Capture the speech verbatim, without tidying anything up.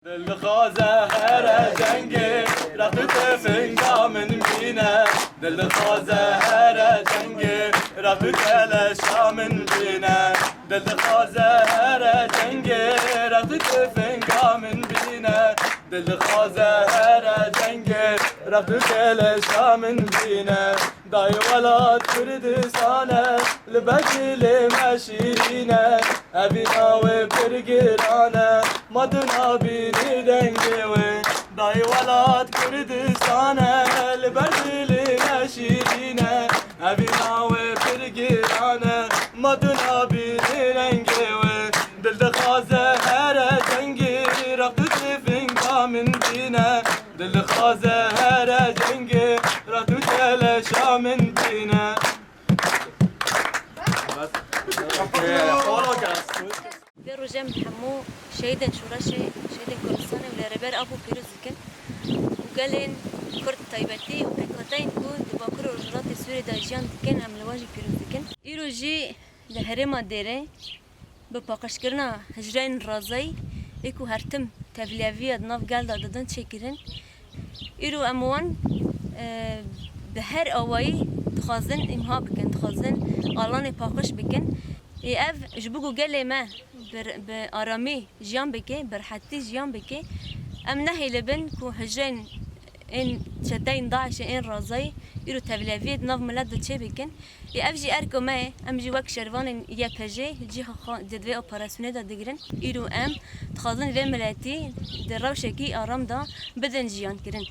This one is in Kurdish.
Dil dixwaze here cengê, rex tu tifinga min bîne. Dil dixwaze here cengê, rex tu keleşa min bîne. Dil dixwaze here cengê, rex tu tifinga min bîne. Dil dixwaze here cengê, rex tu keleşa min bîne. Dayê welat Kurdistan e, li ber dilê me şîrîn e. Evîna wê pir giran e, ma tu nabînî dengê wê. Dayê welat Kurdistan e, li ber dilê me şîrîn e. Evîna wê pir giran e, ma tu nabînî rengê wê. Dil dixwaze here cengê, rex tu tifinga min bîne. Dil dixwaze here cengê, rex tu keleşa min bîne. Vê rojê em hemû şehîdên şoreşê, şehîdên Kurdistanê û li Rêber Apo pîroz dikin û gelên Kurd taybetî û pêkhateyên ku di Bakur û Rojhilatê Sûriyê de jiyan dikin, em li wan jî pîroz dikin. Îro jî li herêma Dêrê bi paqijkirina hicreyên razayî ê ku her tim tevliheviya di nav gel de didin çêkirin. Îro em wan, e, bi her awayî dixwazin îmha bikin, dixwazin alanê paqij bikin. Ê ev ji bo ku gelê me bi, bi aramî jiyan bike, bi rehetî jiyan bike, em nehêlibin ku hicrên ên çeteyên DAIŞê ên razayî îro tevleviyê di nav milet de çêbikin. Ê ev jî erka me ye, em jî wek şervanên Y P J cîha xwe di vê operasyonê de digirin. Îro em dixwazin vê miletî di rewşekî aram de bidin jiyan kirin.